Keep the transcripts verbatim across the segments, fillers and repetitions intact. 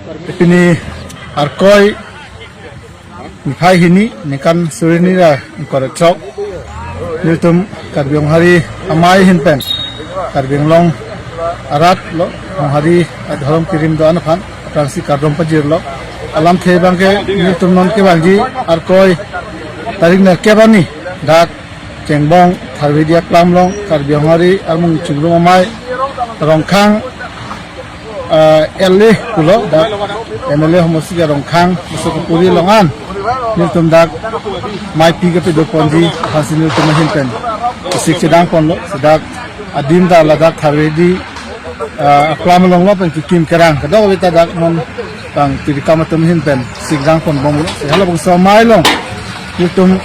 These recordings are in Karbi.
Pini Arkoi niphai hini ningkan suri hini ra ingkoi ra throk, nelitum Karbi Honghari Amei ahin pen Karbi Anglong arat lo Honghari adhorom kirim do-an aphan aphrangsi kardom pajirlo. Alamthe abangke nelitum non kevangji Arkoi tarik nerkep arni dak Chengbong Tharvedi Aklam along Karbi Honghari Armung Chingrum Amei Rongkhang, ah, L A pulo, dak M L A homosti ke Rongkhang, Musu Kupuri along an nelitum dak maipi kepi do ponji aphansi nelitum ahin pen isik chedang ponlo. Sedak adim ta ladak Tharvedi, ah, Aklam along lo pen kikim kerang, kadokave ta dak non bang tirikam atum ahin pen sikdang ponbomlo. Si halabangso amei along nelitum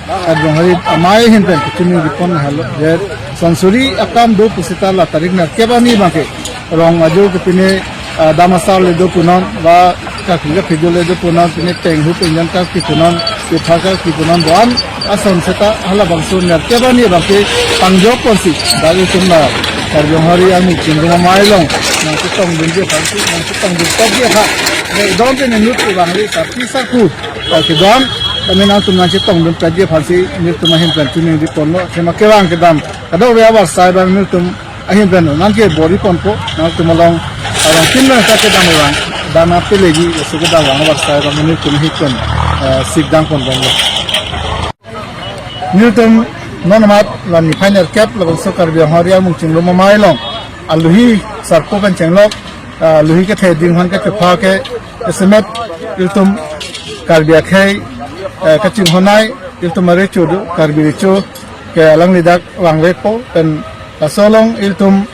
Karbi Honghari Amei ahin pen kachiningri pon halo, je son suri akam do pusita la tarik nerkep arni abangke rong ajo ke pine, ah, dam asar le do punon, ba karkli kaphejo le do punon, pine tenghu penjan karkli punon, pethar karkli punon, do-an ason seta halabangso nerkep arni abangke pangjok ponsi dak itum la Karbi Honghari Armung Chingrum Amei along nangchetongdunji aphansi, nangchetongdun tokji aphan, ne don te ne nut kevangli sarpi sarpo, ah, kedam, kami nangtum nangchetongdun tokji aphansi nelitum ahin pen chiningri ponlo. Sema kevang kedam kadokave avarsai abang nelitum ahin pen nangkebor-i ponpo, nangtum along arong tin nang sa kedam abang dana peleji, laso kedam abang avarsai abang nelitum ahin pen, eh, sikdang ponbomlo. Nelitum non amat la niphai nerkep labangso Karbi Honghari Armung Chingrum Amei along aluhi sarpo pen chenglok, ah, aluhi kethe ding aphan kachepha ke jasemet ilitum Karbi akhei, eh, kachinghonnei, ilitum arecho do, Karbi recho ke alangli dak vangvepo pen laso along ilitum,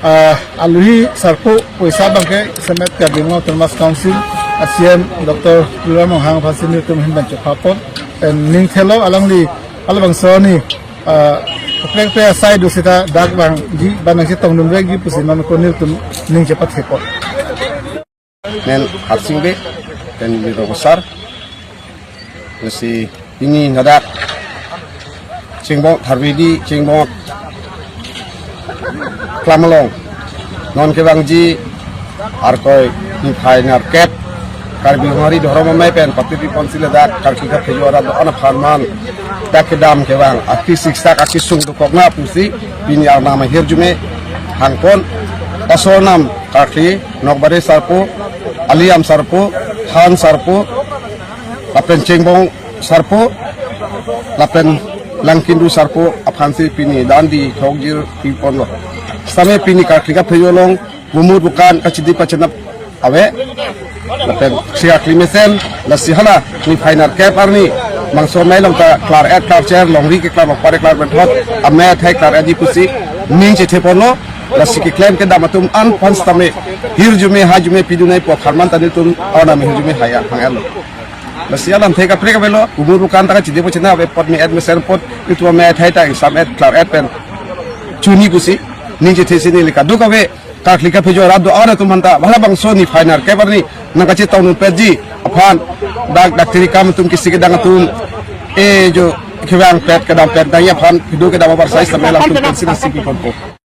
ah, aluhi sarpo poisa abangke jasemet Karbi Anglong Autonomous Council a C E M Doctor Tuliram Ronghang aphansi nelitum ahin pen chepha pon pen ning thelo, alangli halabangso arni, ah, kaprek kaprek asai do seta dak vangji ba nangchetongdun vekji pusi non ko nelitum ning chepathe pon. Men Harsing Bey, pen Biro Kosar. Lasi pini ladak Chengbong Tharvedi, Chengbong Aklam along non kevangji Arkoi niphai nerkep Karbi Honghari Dhorom Amei pen patirpi ponsi ladak karkli kaphejo arat do-an aphan man dak kedam kevang, akisik sak akisung dokok na pusi pini arnam ahirjume hangpon. Laso arnam karkli Nokbare sarpo, Aliam sarpo, Han sarpo, lapen Chengbong sarpo, lapen Langkindu sarpo aphansi pini dandi thokjir pi ponlo. Sitame pini karkli kaphejo along bumur bukan kachidi pachenap ave. Lapen si karkli mesen, lasi hala niphai nerkep arni Mangso amei along ta klar-et klarcher, longri ke klar, longpar ke klar, benthot amei athai klar-etji pusi ning chethe ponlo. Lasi keklem kedam atum an aphan sitame hirjume haijume pidun nangji pu apharman ta nelitum arnam ahirjume hai hang-etlo. Lasi alamthe kaprek avelo, bumur bukan ta kachidi pachenap ave, apot me-et mesen apot ilitum amei athai ta ingsamvet klar-et pen chuni pusi ning chethesi neli kadokave karkli kaphejo arat do-an atum aphanta halabangso niphai nerkep arni nangkachetongdun petji aphan dak dak tirikam atum, kisi kedang atum, eh, jo kevangpet kedam pet dai aphan kedo kedam avarsai sitame alam atum pensi nangsi pi ponpo.